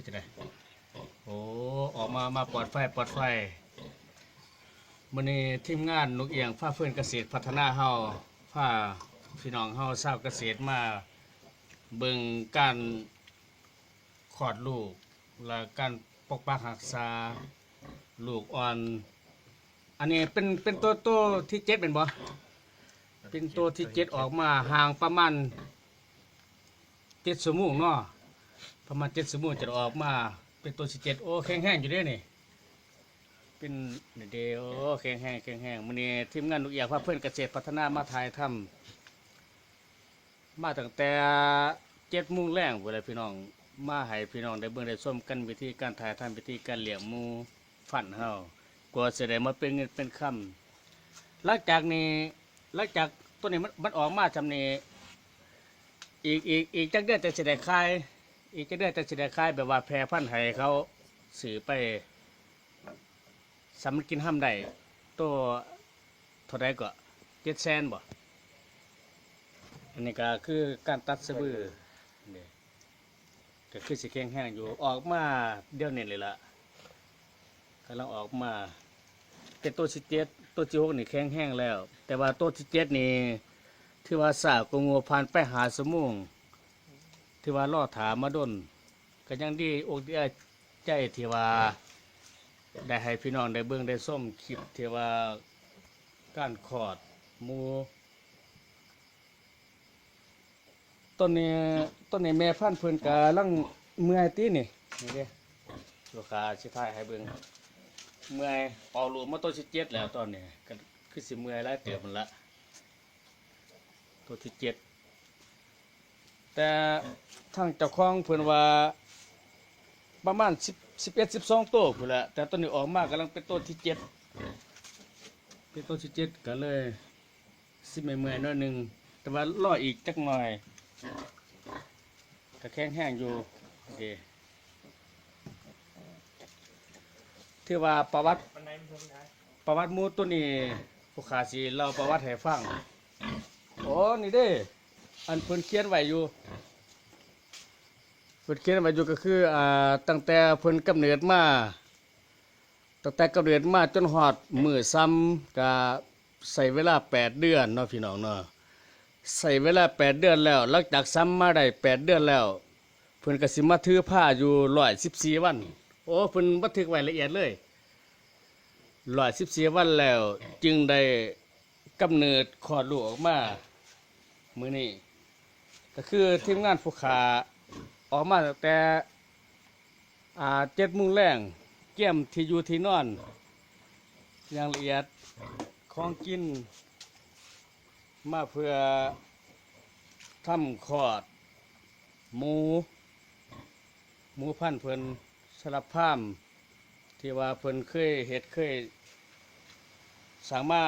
ຈັ່ງໃດ? ໂອ້ ອອກມາ ມາປອດໄຟ ປອດໄຟ. ມື້ນີ້ທີມງານນົກອຽງພາເພີນກະເສດພັດທະນາເຮົາ ພາພີ່ນ້ອງເຮົາຊາວກະເສດມາເບິ່ງການຄອດລູກ ແລະ ການປົກປັກຮັກສາລູກອ່ອນ. ອັນນີ້ເປັນ ເປັນໂຕ ໂຕທີເຈັດແມ່ນບໍ່? ເປັນໂຕທີເຈັດ ອອກມາຫ່າງປະມານ ເຈັດຊົ່ວໂມງເນາະ ປະມານເຈັດຊົ່ວໂມງຈະອອກມາເປັນໂຕທີເຈັດ. ໂອ້ ແຂງແຮງຢູ່ເດ້ນີ້ ເປັນນີ້ເດ້. ໂອ້ ແຂງແຮງ ແຂງແຮງ. ມື້ນີ້ທີມງານນົກອຽງພາເພີນກະເສດພັດທະນາມາຖ່າຍທຳ ມາຕັ້ງແຕ່ເຈັດໂມງແລງພຸ້ນແຫຼະພີ່ນ້ອງ ມາໃຫ້ພີ່ນ້ອງໄດ້ເບິ່ງໄດ້ຊົມກັນ ວິທີການຖ່າຍທຳ ວິທີການລ້ຽງໝູພັນເຮົາ ກວ່າຊິໄດ້ມາເປັນເງິນເປັນຄຳ. ຫຼັງຈາກນີ້ ຫຼັງຈາກໂຕນີ້ມັນ ມັນອອກມາຊ່ຳນີ້ ອີກ ອີກ ອີກຈັກເດືອນຈັ່ງຊິໄດ້ຂາຍ? ອີກຈັກເດືອນຈັ່ງຊິໄດ້ຂາຍ ແບບວ່າແຜ່ພັນໃຫ້ເຂົາຊື້ໄປ ສ່ຳມັນກິນຮຳໄດ້ ໂຕເທົ່າໃດເກາະ? ເຈັດແສນບໍ່? ອັນນີ້ກະຄືການຕັດສະບື ນີ້ ກະຄືຊິແຂງແຮງຢູ່ ອອກມາດຽວນີ້ເລີຍລະ ກຳລັງອອກມາ ເປັນໂຕທີເຈັດ ໂຕທີຫົກນີ້ແຂງແຮງແລ້ວ ແຕ່ວ່າໂຕທີເຈັດນີ້ ຖືວ່າຊ້າກວ່າໝູ່ ຜ່ານໄປຫ້າຊົ່ວໂມງ ຖືວ່າລໍຖ້າມາດົນ ກະຍັງດີອົກດີໃຈທີ່ວ່າໄດ້ໃຫ້ພີ່ນ້ອງໄດ້ເບິ່ງໄດ້ຊົມຄລິບທີ່ວ່າການຄອດໝູ. ຕອນນີ້ ຕອນນີ້ແມ່ພັນເພິ່ນກຳລັງເມື່ອຍຕິນີ້ ນີ້ເດ້ ລູກຄ້າຊິຖ່າຍໃຫ້ເບິ່ງ ເມື່ອຍ ອອກລູກມາໂຕທີເຈັດແລ້ວ ຕອນນີ້ກະຄືຊິເມື່ອຍຫຼາຍເຕີບຫັ້ນລະ ໂຕທີເຈັດ ແຕ່ທາງເຈົ້າຂອງເພິ່ນວ່າປະມານສິບ ສິບເອັດ ສິບສອງໂຕພຸ້ນແຫຼະ ແຕ່ຕອນນີ້ອອກມາກຳລັງເປັນໂຕທີເຈັດ ເປັນໂຕທີເຈັດ ກະເລີຍຊິເມື່ອຍໆໜ້ອຍໜຶ່ງ ແຕ່ວ່າລໍອີກຈັກໜ້ອຍ ກະແຂງແຮງຢູ່ ໂອເຄ ຖືວ່າປະຫວັດ ປະຫວັດໝູໂຕນີ້ ຜູ້ຂ້າຊິເລົ່າປະຫວັດໃຫ້ຟັງ. ໂອ້ ນີ້ເດ້ ອັນເພິ່ນຂຽນໄວ້ຢູ່ ເພິ່ນຂຽນໄວ້ຢູ່ກະຄື ອ່າ ຕັ້ງແຕ່ເພິ່ນກຳເນີດມາ ຕັ້ງແຕ່ກຳເນີດມາຈົນຮອດມື້ຊຳ ກະໃຊ້ເວລາແປດເດືອນເນາະ ພີ່ນ້ອງເນາະ ໃຊ້ເວລາແປດເດືອນແລ້ວ ຫຼັງຈາກຊຳມາໄດ້ແປດເດືອນແລ້ວ ເພິ່ນກະຊິມາຖືພາຢູ່ຮ້ອຍສິບສີ່ວັນ ໂອ້ ເພິ່ນບັນທຶກໄວ້ລະອຽດເລີຍ ຮ້ອຍສິບສີ່ວັນແລ້ວຈຶ່ງໄດ້ກຳເນີດຄອດລູກອອກມາ ມື້ນີ້ກະຄືທີມງານຜູ້ຂ້າອອກມາຕັ້ງແຕ່ ອ່າ ເຈັດໂມງແລງ ກຽມທີ່ຢູ່ທີ່ນອນຢ່າງລະອຽດ ຂອງກິນມາເພື່ອທຳຄອດໝູ ໝູພັນເພິ່ນ ສຳລັບຟາມທີ່ວ່າເພິ່ນເຄີຍເຮັດ ເຄີຍສ້າງມາ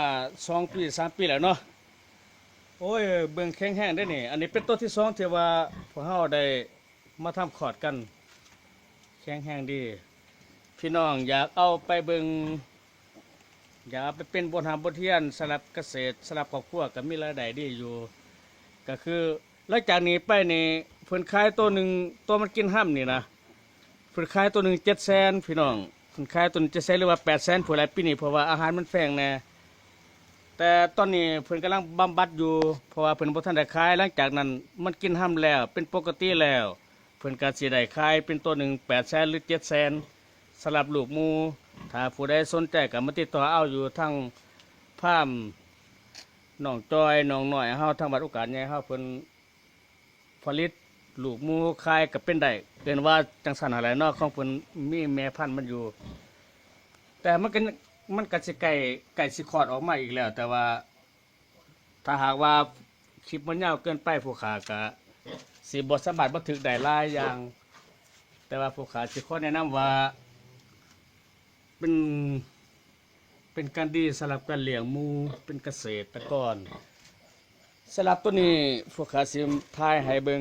ສອງປີ ສາມປີແລ້ວເນາະ. ໂອ້ຍ ເບິ່ງແຂງແຮງເດ້ນີ້ ອັນນີ້ເປັນໂຕທີສອງທີ່ວ່າພວກເຮົາໄດ້ ມາທຳຄອດກັນ ແຂງແຮງດີ ພີ່ນ້ອງຢາກເອົາໄປເບິ່ງ ຢາກເອົາໄປເປັນບົດຮຽນບົດຮຽນສຳລັບກະເສດ ສຳລັບຄອບຄົວກະມີລາຍໄດ້ດີຢູ່ ກະຄືຫຼັງຈາກນີ້ໄປນີ້ ເພິ່ນຂາຍໂຕໜຶ່ງ ໂຕມັນກິນຮຳນີ້ນະ ເພິ່ນຂາຍໂຕໜຶ່ງເຈັດແສນ ພີ່ນ້ອງ ເພິ່ນຂາຍໂຕໜຶ່ງເຈັດແສນ ຫຼືວ່າແປດແສນພຸ້ນແຫຼະປີນີ້ ເພາະວ່າອາຫານມັນແພງແດ່ ແຕ່ຕອນນີ້ເພິ່ນກຳລັງບຳບັດຢູ່ ເພາະວ່າເພິ່ນບໍ່ທັນໄດ້ຂາຍ ຫຼັງຈາກນັ້ນມັນກິນຮຳແລ້ວ ເປັນປົກກະຕິແລ້ວ ເພິ່ນກະຊິໄດ້ຂາຍເປັນໂຕໜຶ່ງແປດແສນ ຫຼື ເຈັດແສນ ສຳລັບລູກໝູ ຖ້າຜູ້ໃດສົນໃຈກະມາຕິດຕໍ່ເອົາຢູ່ທາງຟາມນ້ອງຈອຍ ນ້ອງນ້ອຍເຮົາ ທາງວັດໂອກາດໃຫຍ່ເຮົາ ເພິ່ນຜະລິດລູກໝູຂາຍກະເປັນໄດ້ ເອີ້ນວ່າຈັ່ງຊັ້ນຫັ້ນແຫຼະເນາະ ຂອງເພິ່ນມີແມ່ພັນມັນຢູ່ ແຕ່ມັນກະ ມັນກະຊິໃກ້ ໃກ້ຊິຄອດອອກມາອີກແລ້ວ ແຕ່ວ່າ ຖ້າຫາກວ່າຄລິບມັນຍາວເກີນໄປ ພວກຂ້າກະຊິບໍ່ສາມາດບັນທຶກໄດ້ຫຼາຍຢ່າງ ແຕ່ວ່າພວກຂ້າຊິຂໍແນະນຳວ່າ ເປັນ ເປັນການດີສຳລັບການລ້ຽງໝູ ເປັນກະເສດຕະກອນ. ສຳລັບໂຕນີ້ພວກຂ້າຊິຖ່າຍໃຫ້ເບິ່ງ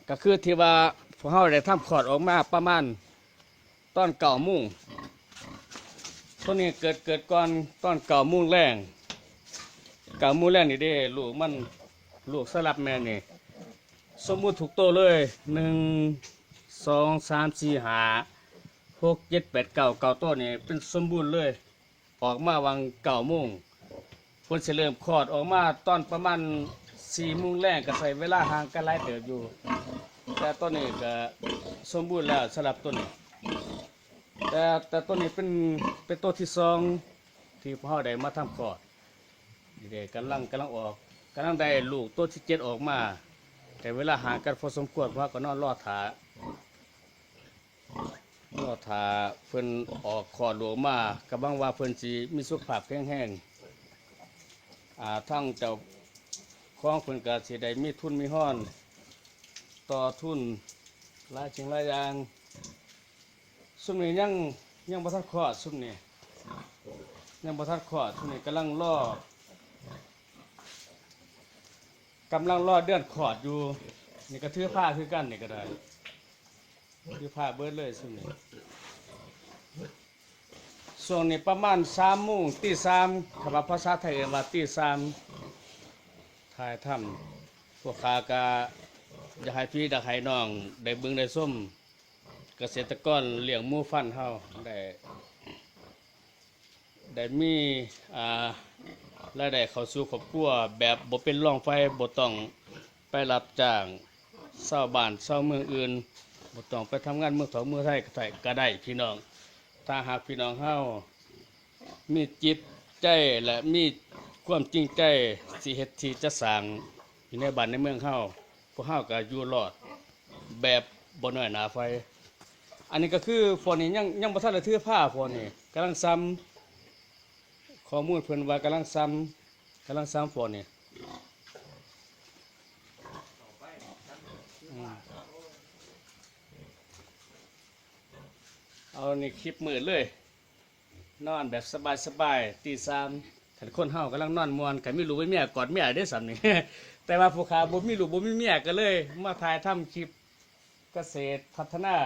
ກະຄືທີ່ວ່າພວກເຮົາໄດ້ທຳຄອດອອກມາປະມານ ຕອນເກົ້າໂມງ ໂຕນີ້ເກີດ ເກີດກ່ອນຕອນເກົ້າໂມງແລງ ເກົ້າໂມງແລງນີ້ເດ້ ລູກມັນ ລູກສຳລັບແມ່ນີ້ ສົມມຸດທຸກໂຕເລີຍ ໜຶ່ງ ສ ສອງ ສາມ ສີ່ ຫ້າ ຫົກ ເຈັດ ແປດ ເກົ້າ ເກົ້າໂຕນີ້ເປັນສົມບູນເລີຍ. ອອກມາຫວ່າງເກົ້າໂມງ ເພິ່ນຊິເລີ່ມຄອດອອກມາຕອນປະມານສີ່ໂມງແລງ ກໍໃຊ້ເວລາຫ່າງກັນຫຼາຍເຕີບຢູ່ ແຕ່ຕອນນີ້ກໍສົມບູນແລ້ວສຳລັບໂຕນີ້. ແຕ່ ແຕ່ໂຕນີ້ເປັນ ເປັນໂຕທີສອງທີ່ພວກເຮົາໄດ້ມາທຳຄອດ. ນີ້ເດ້ ກຳລັງ ກຳລັງອອກ ກຳລັງໄດ້ລູກໂຕທີເຈັດອອກມາ ແຕ່ເວລາຫ່າງກັນພໍສົມຄວນ ພວກເຮົາກໍນອນລໍຖ້າ ລໍຖ້າເພິ່ນອອກຄອດລູກອອກມາ ກໍຫວັງວ່າເພິ່ນຊິມີສຸຂະພາບແຂງແຮງ. ອ່າ ທາງເຈົ້າຂອງເພິ່ນກໍຊິໄດ້ມີທຶນມີຮອນ ຕໍ່ທຶນຫຼາຍສິ່ງຫຼາຍຢ່າງ. ຊຸມນີ້ຍັງ ຍັງບໍ່ທັນຄອດ ຊຸມນີ້ຍັງບໍ່ທັນຄອດ ຊຸມນີ້ກຳລັງລໍ ກຳລັງລໍເດືອນຄອດຢູ່. ນີ້ກໍຖືພາຄືກັນ ນີ້ກໍໄດ້ ຄືພາເບິດເລີຍຊຸມນີ້. ຊ່ວງນີ້ປະມານສາມໂມງ ຕີສາມ ຄຳວ່າພາສາໄທເອີ້ນວ່າຕີສາມ ຖ່າຍທຳ. ພວກຂ້າກໍຢາກໃຫ້ພີ່ຢາກໃຫ້ນ້ອງໄດ້ເບິ່ງໄດ້ຊົມ ກະເສດຕະກອນລ້ຽງໝູຟັນເຮົາໄດ້ ໄດ້ມີ ອ່າ ລາຍໄດ້ເຂົ້າສູ່ຄອບຄົວແບບບໍ່ເປັນລອງໄຟ ບໍ່ຕ້ອງໄປຮັບຈ້າງຊາວບ້ານຊາວເມືອງອື່ນ ບໍ່ຕ້ອງໄປທຳງານເມືອງທອກເມືອງໄທກໍໄດ້ ກໍໄດ້ພີ່ນ້ອງ. ຖ້າຫາກພີ່ນ້ອງເຮົາມີຈິດໃຈ ແລະ ມີຄວາມຈິງໃຈຊິເຮັດທີ່ຈະສ້າງຢູ່ໃນບ້ານໃນເມືອງເຮົາ ພວກເຮົາກໍຢູ່ລອດແບບບໍ່ນ້ອຍໜ້າໃຜ. ອັນນີ້ກໍຄືພວກນີ້ຍັງ ຍັງບໍ່ທັນໄດ້ຖືພາ ພວກນີ້ກຳລັງຊຳ ຂໍ້ມູນເພິ່ນວ່າກຳລັງຊຳ ກຳລັງຊຳພວກນີ້. ອືມ ເອົາ ນີ້ຄລິບມືດເລີຍ ນອນແບບສະບາຍໆ ຕີສາມ ຄັນຄົນເຮົາກຳລັງນອນມ່ວນ ຄັນມີລູກມີເມຍກອດເມຍເດ້ສ່ຳນີ້ ແຕ່ວ່າຜູ້ຂ້າບໍ່ມີລູກບໍ່ມີເມຍ ກໍເລີຍມາຖ່າຍທຳຄລິບກະເສດພັດທະນາ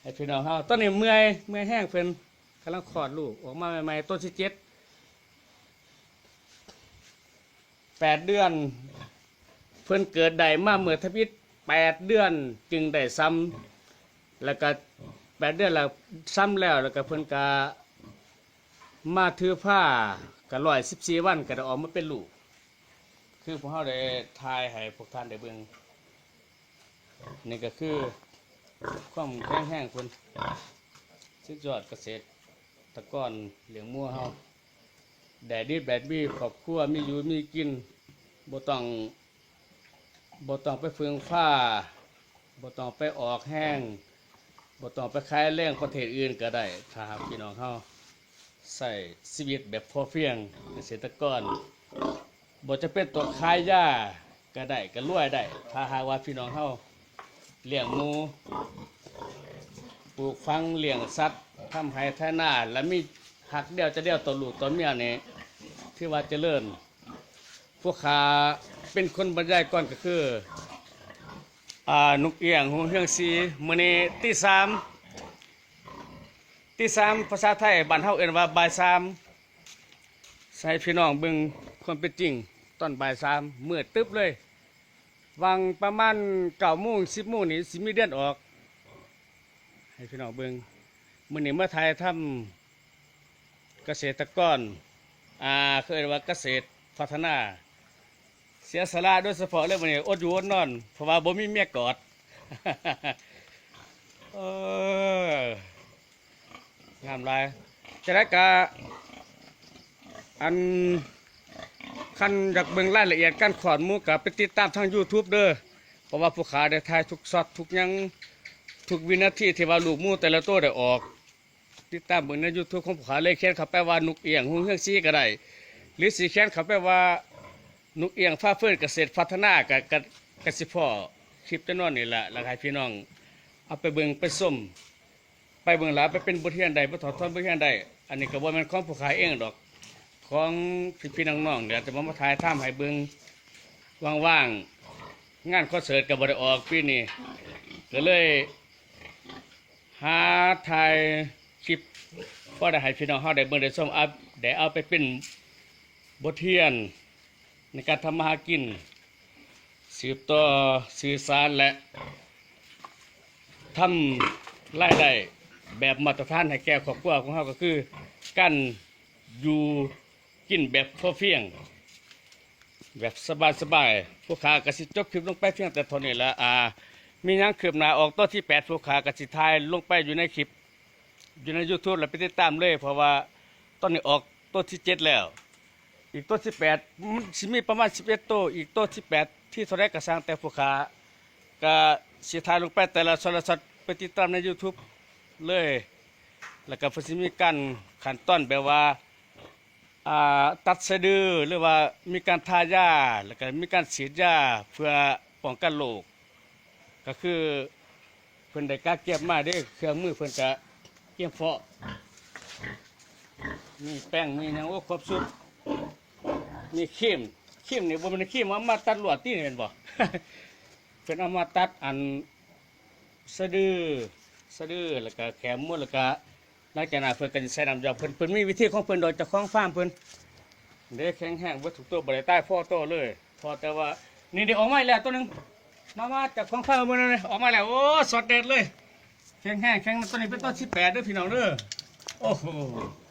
ໃຫ້ພີ່ນ້ອງເຮົາ. ຕອນນີ້ເມື່ອຍ ເມື່ອຍແຮງ ເພິ່ນກຳລັງຄອດລູກອອກມາໃໝ່ໆ ໂຕທີເຈັດ ແປດເດືອນ ເພິ່ນເກີດໄດ້ມາເມື່ອທຳອິດແປດເດືອນຈຶ່ງໄດ້ຊຳ ແລ້ວກະແປດເດືອນແລ້ວຊຳແລ້ວ ແລ້ວກະເພິ່ນກະມາຖືພາ ກະຮ້ອຍສິບສີ່ວັນກະໄດ້ອອກມາເປັນລູກ ຄືພວກເຮົາໄດ້ຖ່າຍໃຫ້ພວກທ່ານໄດ້ເບິ່ງ. ນີ້ກໍຄືຄວາມແຂງແຮງເພິ່ນ ສຸດຍອດກະເສດຕະກອນລ້ຽງໝູເຮົາ ແດດດີແດດດີ ຄອບຄົວມີຢູ່ມີກິນ ບໍ່ຕ້ອງ ບໍ່ຕ້ອງໄປເຟືອງຟ້າ ບໍ່ຕ້ອງໄປອອກແຮງ ບໍ່ຕ້ອງໄປຂາຍແລງປະເທດອື່ນກໍໄດ້ ຖ້າຫາກພີ່ນ້ອງເຮົາໃຊ້ຊີວິດແບບພໍພຽງ ກະເສດຕະກອນ ບໍ່ຈຳເປັນຕ້ອງຂາຍຢາກໍໄດ້ ກໍລວຍໄດ້ ຖ້າຫາກວ່າພີ່ນ້ອງເຮົາລ້ຽງໝູ ປູກຝັງ ລ້ຽງສັດ ທຳໄຮ່ໄຖນາ ແລະ ມີຮັກດຽວໃຈດຽວຕໍ່ລູກຕໍ່ເມຍນີ້ ຖືວ່າຈະເລີນ. ພວກຂ້າເປັນຄົນບັນຍາຍກ່ອນ ກໍຄື ອ່າ ນົກອຽງ ຫົງເຮືອງສີ ມື້ນີ້ຕີສາມ ຕີສາມ ພາສາໄທບ້ານເຮົາເອີ້ນວ່າບ່າຍສາມ ໃຫ້ພີ່ນ້ອງເບິ່ງຄວາມເປັນຈິງຕອນບ່າຍສາມ ມືດຕຶບເລີຍ ຫວ່າງປະມານເກົ້າໂມງ ສິບໂມງນີ້ຊິມີເດືອນອອກ ໃຫ້ພີ່ນ້ອງເບິ່ງ. ມື້ນີ້ມາຖ່າຍທຳກະເສດຕະກອນ ອ່າ ເຂົາເອີ້ນວ່າກະເສດພັດທະນາ ເສຍສະຫຼະໂດຍສະເພາະເລີຍມື້ນີ້ ອົດຢູ່ອົດນອນ ເພາະວ່າບໍ່ມີເມຍກອດ ເອີ ງາມຫຼາຍ. ຈະໄດ້ກະ ອັນ ຄັນຢາກເບິ່ງລາຍລະອຽດການຄອດໝູ ກະໄປຕິດຕາມທາງຢູທູບເດີ ເພາະວ່າພວກຂ້າໄດ້ຖ່າຍທຸກຊັອດທຸກຫຍັງ ທຸກວິນາທີທີ່ວ່າລູກໝູແຕ່ລະໂຕໄດ້ອອກ. ຕິດຕາມເບິ່ງໃນຢູທູບຂອງພວກຂ້າເລີຍ ຂຽນເຂົ້າໄປວ່າ ນົກອຽງ ຫົງເຮືອງສີ ກໍໄດ້ ຫຼືຊິຂຽນເຂົ້າໄປວ່າ ນົກອຽງ ຟ້າເຟີນ ກະເສດພັດທະນາ ກະ ກະ ກະຊິພໍ້ຄລິບຈຳນວນນີ້ລະ ແລ້ວໃຫ້ພີ່ນ້ອງເອົາໄປເບິ່ງໄປຊົມ ໄປເບິ່ງແລ້ວໄປເປັນບົດຮຽນໄດ້ ໄປຖອດຖອນບົດຮຽນໄດ້. ອັນນີ້ກໍບໍ່ແມ່ນຂອງພວກຂ້າເອງດອກ ຂອງພີ່ໆນ້ອງໆ ດຽວຈະມາ ມາຖ່າຍທຳໃຫ້ເບິ່ງ ວ່າງໆ ງານຄອນເສີດກໍບໍ່ໄດ້ອອກປີນີ້ ກໍເລີຍຫາຖ່າຍຄລິບ ພໍໄດ້ໃຫ້ພີ່ນ້ອງເຮົາໄດ້ເບິ່ງໄດ້ຊົມ ອັບ ໄດ້ເອົາໄປເປັນບົດຮຽນໃນການທຳມາຫາກິນ ສືບຕໍ່ສື່ສານ ແລະ ທຳລາຍໄດ້ແບບມາດຕະຖານໃຫ້ແກ່ຄອບຄົວຂອງເຮົາ ກໍຄືການຢູ່ກິນແບບພໍພຽງ ແບບສະບາຍໆ. ຜູ້ຂ້າກໍຊິຈົບຄລິບລົງໄປພຽງແຕ່ເທົ່ານີ້ລະ ອາ ມີຫຍັງຄືບໜ້າອອກໂຕທີແປດ ຜູ້ຂ້າກໍຊິຖ່າຍລົງໄປຢູ່ໃນຄລິບ ຢູ່ໃນ YouTube ແລ້ວໄປຕິດຕາມເລີຍ ເພາະວ່າຕອນນີ້ອອກໂຕທີເຈັດແລ້ວ ອີກໂຕທີແປດ ມັນຊິມີປະມານສິບເອັດໂຕ ອີກໂຕທີແປດ ທີເທົ່າໃດກໍຊ່າງແຕ່ ຜູ້ຂ້າກໍຊິຖ່າຍລົງໄປແຕ່ລະຊັອດລະຊັອດ ໄປຕິດຕາມໃນ YouTube ເລີຍ. ແລ້ວກໍເພິ່ນຊິມີການຂັ້ນຕອນແບບວ່າ ອ່າ ຕັດສະດື ຫຼືວ່າມີການທາຢາ ແລ້ວກໍມີການສີດຢາເພື່ອປ້ອງກັນໂລກ ກໍຄືເພິ່ນໄດ້ກະກຽມມາເດ້ ເຄື່ອງມືເພິ່ນກະກຽມພ້ອມ ມີແປ້ງ ມີຫຍັງ ໂອ້ ຄົບຊຸດ ມີຄຣີມ ຄຣີມນີ້ບໍ່ແມ່ນຄຣີມເອົາມາຕັດລວດຕິ ແມ່ນບໍ່? ເພິ່ນເອົາມາຕັດອັນສະດື ສະດື ແລ້ວກະແຂນໝົດ ແລ້ວກະ ຫຼັງຈາກນັ້ນເພິ່ນກໍຈະໃສ່ນ້ຳຢອກ ເພິ່ນ ເພິ່ນມີວິທີຂອງເພິ່ນດອກ ເຈົ້າຂອງຟາມເພິ່ນເດ້ ແຂງແຮງເບິດທຸກໂຕ ບໍ່ໄດ້ຕາຍພໍໂຕເລີຍ ພໍແຕ່ວ່າ ນີ້ ນີ້ອອກມາອີກແລ້ວໂຕໜຶ່ງ ມາ ມາ ເຈົ້າຂອງຟາມເບິ່ງແດ່ ອອກມາແລ້ວ ໂອ້ ສອດແດດເລີຍ ແຂງແຮງ ແຂງ ໂຕນີ້ເປັນໂຕທີແປດເດີພີ່ນ້ອງເດີ ໂອ້ໂຫ.